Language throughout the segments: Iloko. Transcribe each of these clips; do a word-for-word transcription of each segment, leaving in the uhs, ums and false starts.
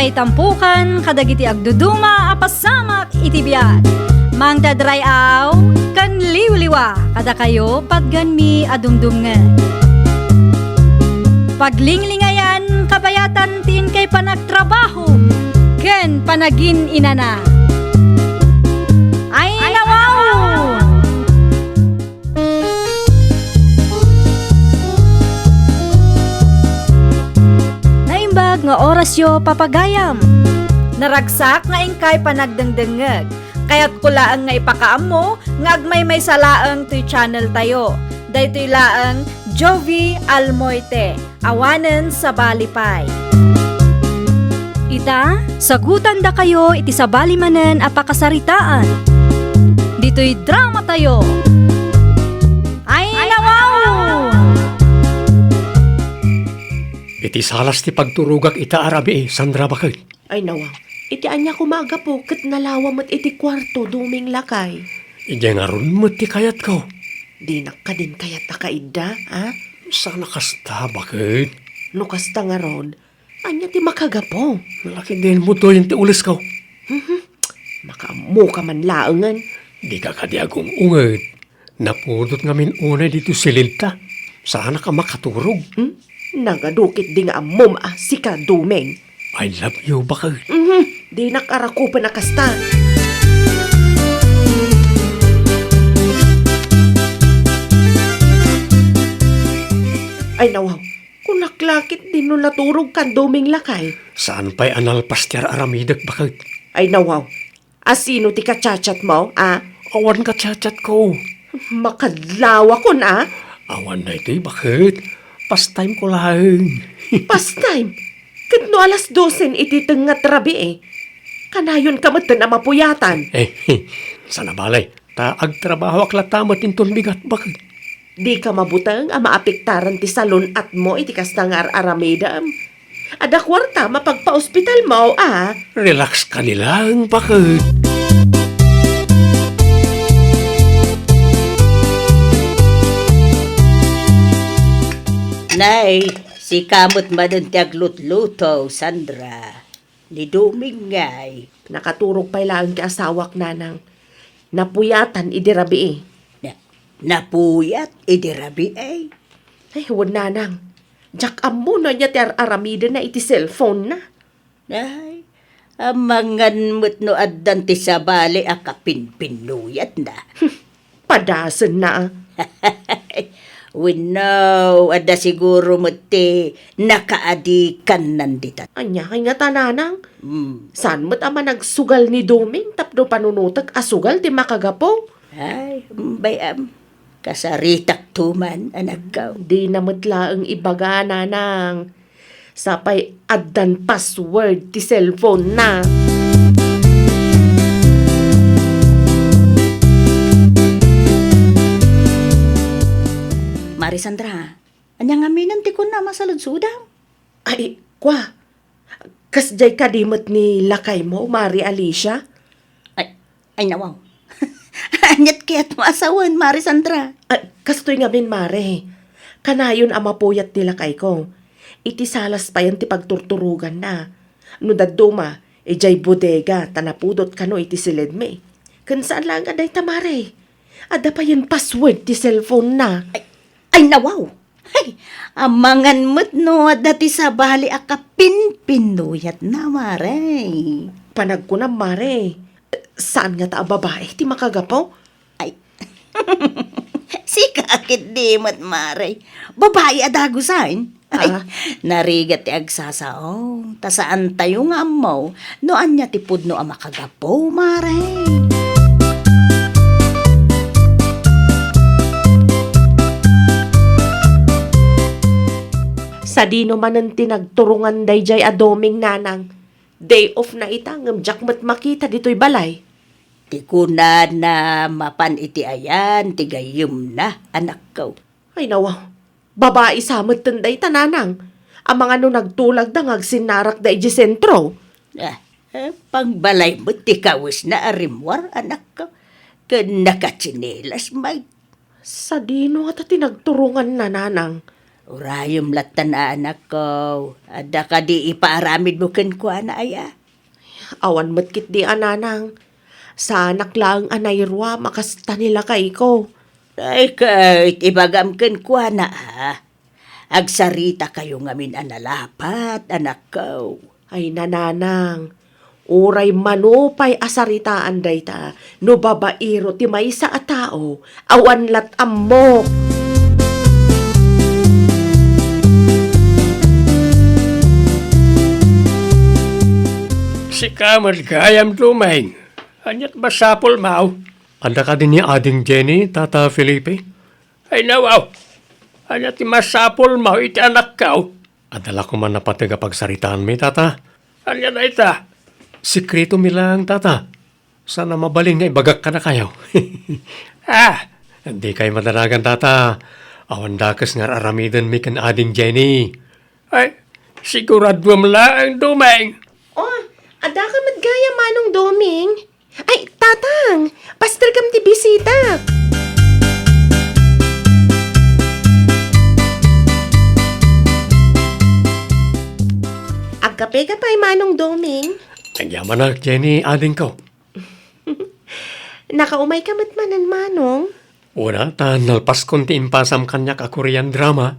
Itampukan kadagiti agduduma a pasamak iti biag. Mangted ray-aw ken liwliwa kadakayo patgenmi a dumdumngeg. Paglinglingayan kabayatan ti inkay panagtrabaho ken panagin-inana. Ay, nawaw! Naimbag nga orasyo, papagayam. Naragsak nga inkay panagdengdengngeg. Kayatko laeng nga ipakaammo nga agmaymaysa laeng toy channel tayo. Daytoy laeng Jovi Almoite. Awanen sabali pay. Ita, sagutandakayo iti sabali manen a pakasaritaan. Ditoy drama tayo. Ay, nawaw! Iti salas ti pagturogak ita a rabii, Sandra, baket. Ay, nawaw. Iti ania koma a gapu ket nalawa met iti kuarto, Doming lakay. Idiay ngarud met ti kayatko. Dinak kadin kayat a kaidda, a? Saan a kasta, baket? No kasta ngarud, ania ti makagapu? Nalaki din butoyen ti ulesko. Mhm. Makaammoka man laengen. Dika kadi agung-unget. Napudot ngamin unay ditoy silidta. Saanak a makaturog. Hmm? Nagadu ketdi nga ammom a sika, Doming. I love you, baket. Mhm. Dinak arakupen a kasta. Ay, nawaw. Kunak la ketdi no naturogkan, Doming lakay. Saan pay a nalpas ti ar-aramidek, baket? Ay, nawaw. A sino ti ka-chat-chatmo, a? Awan ka-chat-chatko. Makadlawakon, a? Awan daytoy, baket. Pastime ko laeng. Pastime? Ket no alas dosen iti tengnga ti rabii, eh. Kanayonka metten a mapuyatan. Eh, saan a bale. Ta agtrabahoak latta met inton bigat, baket. Dika mabuteng a maapektaran ti salun-atmo iti kasta nga ar-aramidem. Adda kuarta mapagpaospitalmo, a? Relax kadi laeng, baket. Nay, sika met manen ti aglutluto, Sandra. Ni Doming ngay. Nakaturog pay laeng ti asawak, nanang. Napuyatan idi rabii. Na, napuyat idi rabii? Ay, wen, nanang. Diak ammo no ania ti ar-aramidenna iti cellphone-na. Ay, amangan met no addan ti sabali a kapinpinnuyatna. Padasenna, a. Wenno, adda siguro met ti nakaadikannan dita. Ania kay ngata, nanang? Hmm. Saan met a managsugal ni Doming tapno panunotek a sugal ti makagapu? Ay, bay-am. Kasaritakto man, anakko. Dina met laeng ibaga, nanang. Sapay addan password ti cellphone-na. Mari Sandra, ania ngamin ti kunam a saludsodam? Ay, kua, kasdiay kadi met ni lakaymo, Mari Alicia? Ay, ay, nawaw. Aniat kayatmo a sawen, Mari Sandra? Ah, kastoy ngamin, Mare. Kanayon a mapuyat ti lakayko. Iti salas payen ti pagturturoganna. No dadduma, idiay bodega ta napudot kano iti silidmi. Ken saan laeng a dayta, Mare. Adda payen password ti cellphone-na. Ay, ay, nawaw! Ay, amangan met no adda ti sabali a kapinpinnuyatna, Mare. Panagkunam, Mare. Saan ngata a babae ti makagapu? Ay, sika ketdi met, Mare. Babae a dagusen. Ay, ah, narigat ti agsasao. Ta saantayo nga ammo no ania ti pudno a makagapu, Mare. Sadino manen ti nagturongan daydiay a Doming, nanang? Day off na ita, ngem diak met makita ditoy balay. Ti kunana, mapan iti ayan ti gayyemna, anakko. Ay, nawa, babai sa metten dayta, nanang. Amangan no nagtulagda nga agsinnarakda idiay sentro. Ah, eh, pangbalay met ti kawesna a rimmuar, anakko. Ken nakatsinelas met. Sadino ngata ti nagturonganna, nanang? Urayem lattan a anakko, adda kadi ipaaramidmo kenkuana aya? Awan met ketdi a nanang. Saanak laeng a nairua makasta ni lakayko. Ay, ket ibagam kenkuana, a. Agsaritakayo ngamin a nalapat, anakko. Ay, nanang, uray mano pay a saritaan dayta, no babaero ti maysa a tao, awan lat ammok. Sika met gayam, Domeng. Aniat masapulmo? Adda kadi ni Ading Jenny, Tata Felipe? Ay, nawaw. Ania ti masapulmo iti anakko? Adda la koma napateg a pagsaritaanmi, Tata. Ania dayta? Sekretomi laeng, Tata. Saan a mabalin nga ibagak kadakayo. Ah! Dikay madanagan, Tata. Awan dakes nga ar-aramidenmi ken Ading Jenny. Ay, siguraduem laeng, Domeng. Oh, adda ka met gayam, Manong Domeng? Ay, Tatang, pastergam ti bisita. Agkapeka pay, Manong Domeng. Agyamanak, Jenny, adingko. Nakaumayka met manen, Manong? Una, ta nalpaskon ti impasam kaniak a Korean drama.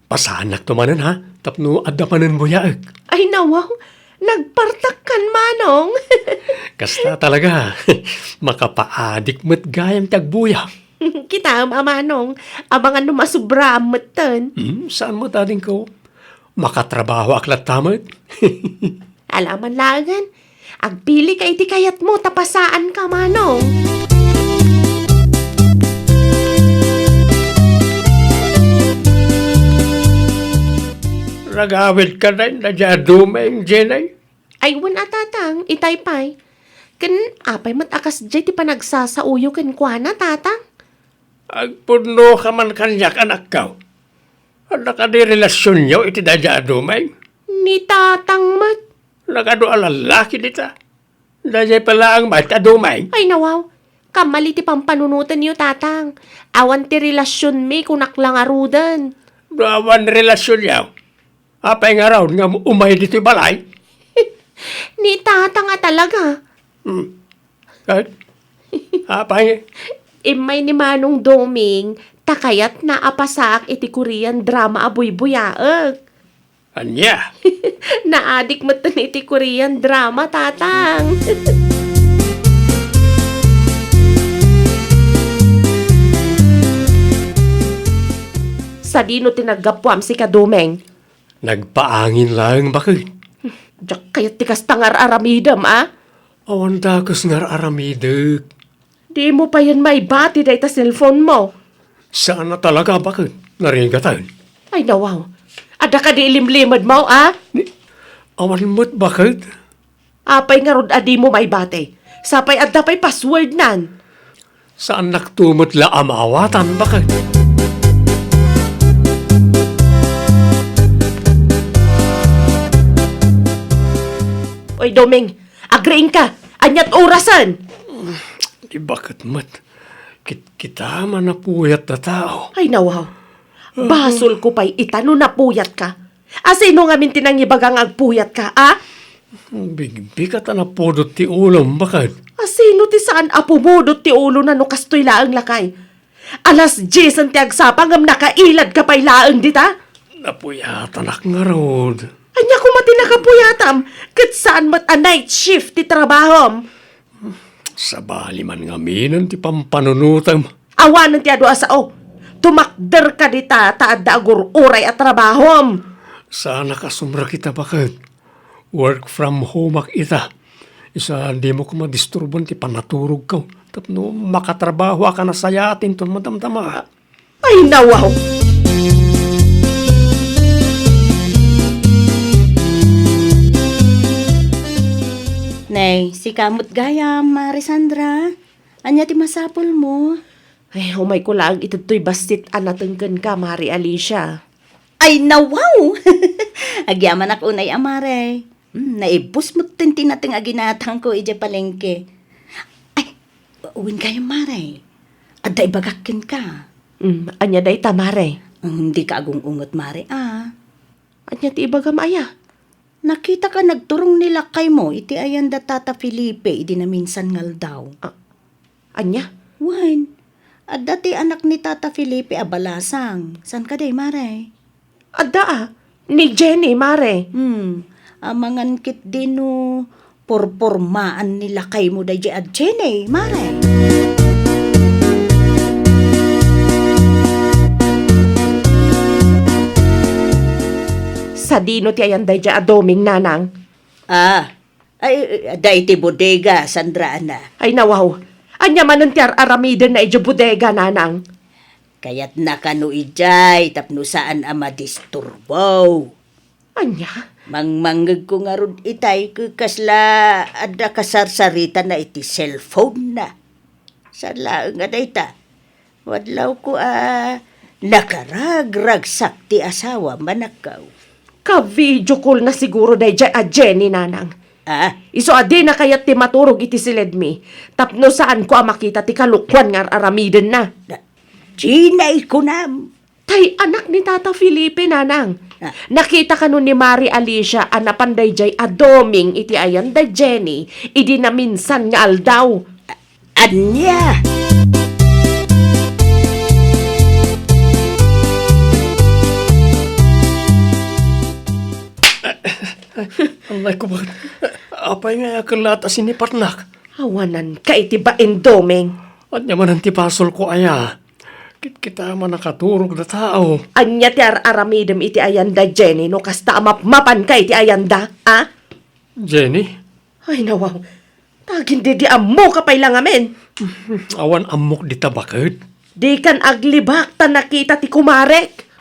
Pasaannakto manen, ha? Tapno adda manen buyaek. Ay, nawaw. Nagpartakkan, Manong. Kasta talaga. Makapaadik met gayam ti agbuya. Kitaem a, Manong. Amangan no masubraam metten. Hmm, saan met, adingko? Makatrabahoak latta met. Ala man laengen, agpilika iti kayatmo ta pasaanka, Manong. Nagawidka dayta, Domeng, Jenny? Ay, wen a, Tatang, itay pay. Ken apay met a kasdiay ti panagsasaoyo kenkuana, Tatang? Agpudnoka man kaniak, anakko. Adda kadi relasionyo iti daydiay a Domeng? Ni Tatang met. Nagadu a lallaki dita. Daydiay pay laeng met a Domeng. Ay, nawaw. Kammali ti pampanunotenyo, Tatang. Awan ti relasionmi, kunak la ngaruden. No awan relasionyo, apay ngarud nga umay ditoy balay? Ni Tatang a talaga. Hmm. Ay, apay? Immay ni Manong Doming, ta kayatna a pasaak iti Korean drama a buybuyaek. Ania? Naadik metten iti Korean drama, Tatang. Sadino ti naggapuam, sika, Domeng? Nagpaangin laeng, baket. Diak kayat ti kasta nga ar-aramidem, a? Awan dakes nga ar-aramidek. Dimo payen maibati dayta cellphone mo. Saan a talaga, baket. Narigat. Ay, nawaw. Adda kadi ilimlimedmo, a? Ni, awan met, baket. Apay ngarud a dimo maibati? Sapay adda pay passwordnan. Saannakto met la a maawatan, baket. Oy, Doming, agriingka. Aniat orasen? Di baket met. Kit-, kita man napuyat a tao. Ay, nawaw. Basolko pay ita no napuyatka. Asino ngamin ti nangibaga nga agpuyatka, a? Bigbigka ta napudot ti ulom, baket. Asino ti saan a pumudot ti ulona no kastoy laeng, lakay? Alas diesen ti agsapa ngem nakailadka pay laeng dita? Napuyatanak ngarud. Ania koma ti nakapuyatam? Ket saan met a night shift ti trabahom? Sabali man ngaminen ti pampanunotem. Awanen ti adu a sao. Tumakderka dita ta adda agur-uray a trabahom. Saanak a sumrek ita, baket. Work from home-ak ita. Isu a dimo koma disturboen ti pannaturogko. Tapno makatrabahoak a nasayaat inton madamdama. Ay, nawaw! Nay, sika met gayam, Mare Sandra. Ania ti masapulmo? Ay, umayko laeng iti daytoy bassit a nateng kenka, Mare Alicia. Ay, nawaw! Agyamanak unay a, Mare. Hmm, naibbus metten ti nateng a ginatangko idiay palengke. Ay, wen gayam, Mare. Adda ibagak kenka. Hmm, ania dayta, Mare? Ang dika agung-unget, Mare, a. Ania ti ibagam aya? Nakitaka nagturong ni lakaymo iti ayan da Tata Felipe idi naminsan nga aldaw. A-, ania? Wen, adda ti anak ni Tata Felipe a balasang. Saan kadi, Mare? Adda a, ni Jenny, Mare. Hmm, amangan ketdi no purpurmaan ni lakaymo daydiay a Jenny, Mare. Sadino ti ayan daydiay a Doming, Nanang? Ah, ay, adda iti bodega, Sandra, ana. Ay, nawaw. Ania manen ti ar-aramidenna idiay bodega, Nanang? Kayatna kano idiay tapno saan a madisturbo. Ania? Mangmangngegko ngarud itay ket kasla adda kasarsaritana iti cellphone-na. Saan laeng a dayta? Wadlawko a nakaragragsak ti asawam, manakkaw. Ka-video call-na siguro daydiay a Jenny, Nanang. Ah? Isu a dina kayat ti maturog iti siledmi, tapno saanko a makita ti kalokuan nga ar-aramidenna. Da-, Jenny, kunam. Tay anak ni Tata Felipe, Nanang. Ah. Nakita kano ni Mare Alicia a napan daydiay a Doming iti ayan da Jenny idi naminsan nga aldaw. Ania? Ay, kuman. Apay nga ayaken latta sinipatnak? Awananka iti bain, Doming. Ania manen ti basolko aya? Kitkita a makaturog da tao. Ania ti ar-aramidem iti ayan da Jenny no kasta a mapmapanka iti ayan da, a? Jenny? Ay, nawaw. Tagin di, di ammoka pay la ngamin. Awan ammok dita, baket. Dikan aglibak ta nakita ti kumarek.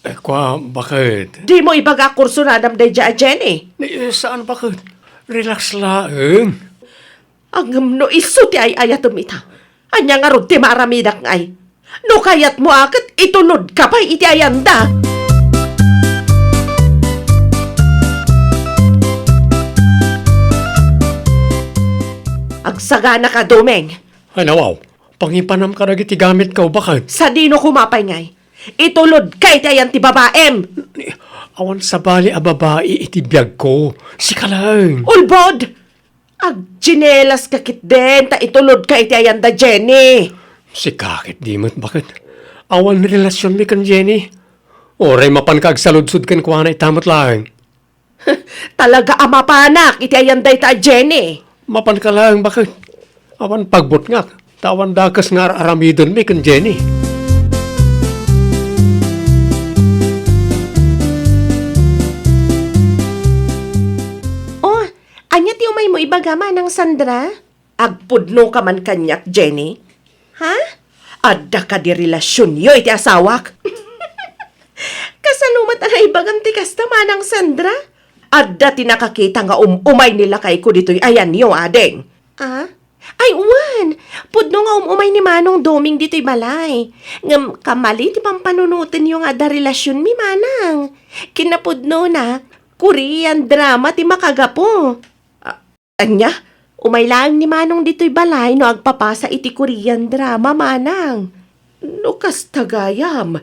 Eh, kua, baket. Dimo ibaga a kursunadam daydiay a Jenny. Ni, eh, saan, baket? Relax laeng. Ngem no isu ti ay-ayatem ita, ania ngarud ti maaramidak ngay? No kayatmo a ket itulodka pay iti ayanda. Agsaganaka, Doming. Ay, nawaw. Pangipanam kadagiti gamitko, baket. Sadino koma pay ngay? Itulodka iti ayan ti babaem. Awan sabali a babai iti biagko. Sika laeng. Ulbod! Agtsinelas ka ketdin, ta itulodka iti ayan da Jenny. Sika ket di met, baket. Awan relasionmi ken Jenny. Uray mapanka agsaludsod kenkuana ita met laeng. Talaga a mapanak iti ayan dayta a Jenny. Mapanka laeng, baket. Awan pagbutngak, ta awan dakes nga ar-aramidenmi ken Jenny. Oh, ania ti umaymo ibaga, Manang Sandra? Agpudnoka man kaniak, Jenny? Ha? Adda kadi relasionyo iti asawak? Kasano met a naibagam ti kasta, Manang Sandra? Adda ti nakakita nga um-umay ni lakayko ditoy ayanyo, ading. Ah? Ay, wen! Pudno nga um-umay ni Manong Doming ditoy balay. Ngem kamali ti pampanunotenyo nga adda relasionmi, Manang. Kinapudnona, Korean drama ti makagapu. Ah, Ania, umay laeng ni Manong ditoy balay no agpapasa iti Korean drama, Manang. No kasta gayam,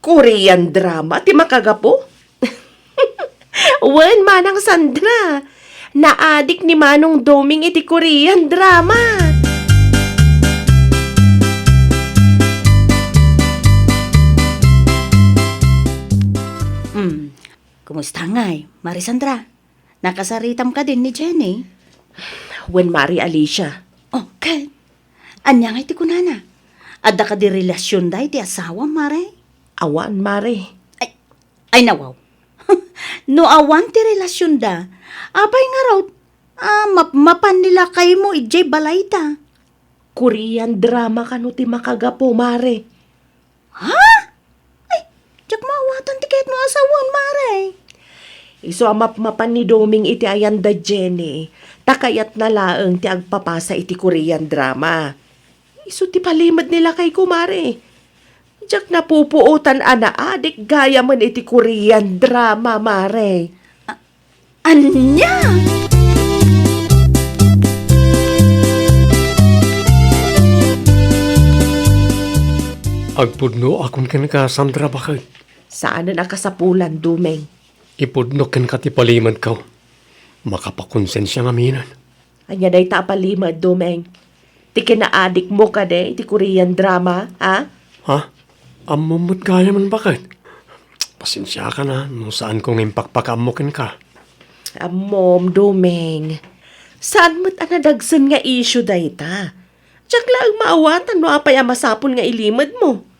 Korean drama ti makagapu? Wen, Manang Sandra, naadik ni Manong Doming iti Korean drama. Hmm, kumusta ngay, Mari Sandra? Nakasaritam kadin ni Jenny? Wen, Mari Alicia. Oh, ket? Ania ngay ti kunana? Adda kadi relasionda iti asawam, Mare? Awan, Mare. Ay, ay, nawaw. No awan ti relasionda, apay ngarud a mapmapan ni lakaymo idiay balayda? Korean drama kano ti makagapu, Mare. Ha? Ay, diak maawatan ti kayatmo a sawen, Mare. Isu a mapmapan ni Doming iti ayan da Jenny, ta kayatna laeng ti agpapasa iti Korean drama. Isu ti palimed ni lakayko, Mare. Diak napupuotan a naadik gayamen iti Korean drama, Mare. Ania? Agpudnoakon kenka, Sandra, baket. Saanen a kasapulan, Domeng. Ipudnok kenka ti palimedko. Makapakonsensia ngamin. Ania dayta a palimed, Domeng? Ti kinaadikmo kadi iti Korean drama, ha? Ha? Ammom met gayamen, baket. Pasensiakan a no saanko nga impakpakaammo kenka. Ammom, Domeng. Saan met a nadagsen nga issue dayta. Diak laeng maawatan no apay a masapul nga ilimedmo.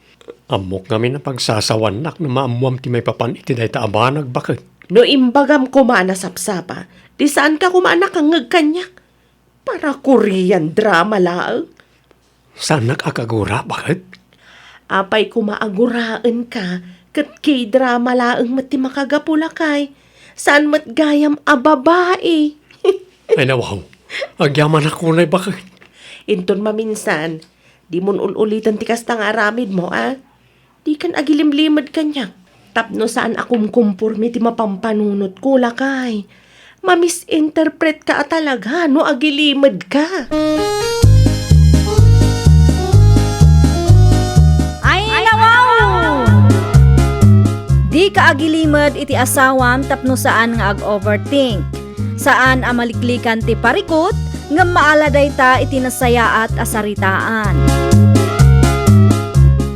Ammok ngamin a pagsasawanak no maammoam ti maipapan iti dayta a banag, baket. No imbagam koma a nasapsapa, di saanka koma a nakangngeg kaniak. Para Korean drama laeng. Saanak a kagura, baket? Apay koma a guraenka, ket K-drama laeng met ti makagapu, lakay. Saan met gayam a babai. Ay, nawaw. Agyamanak unay, baket. Inton maminsan, dimon ul-uliten ti kasta nga aramidmo, a? Dikan agilimlimed kaniak. Tapno saan a kumkumporme ti mapampanunotko, lakay. Mamisinterpretka a talaga no agilimedka. Ay, nawaw! Dika agilimed iti asawam tapno saan nga ag-overthink. Saan a maliklikan ti parikut, ngem maala dayta iti nasayaat a saritaan.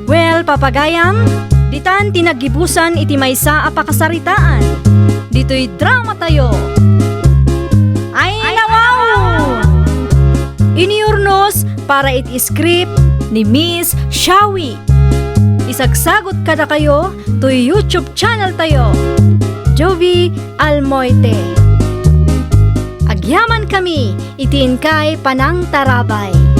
Well, papagayam, ditan ti naggibusan iti maysa a pakasaritaan. Ditoy drama tayo. Ay, nawaw! Iniurnos para iti script ni Miss Shawi. Isagsagot kadakayo toy YouTube channel tayo, Jovi Almoite. Agyaman kami iti inkay panangtarabay.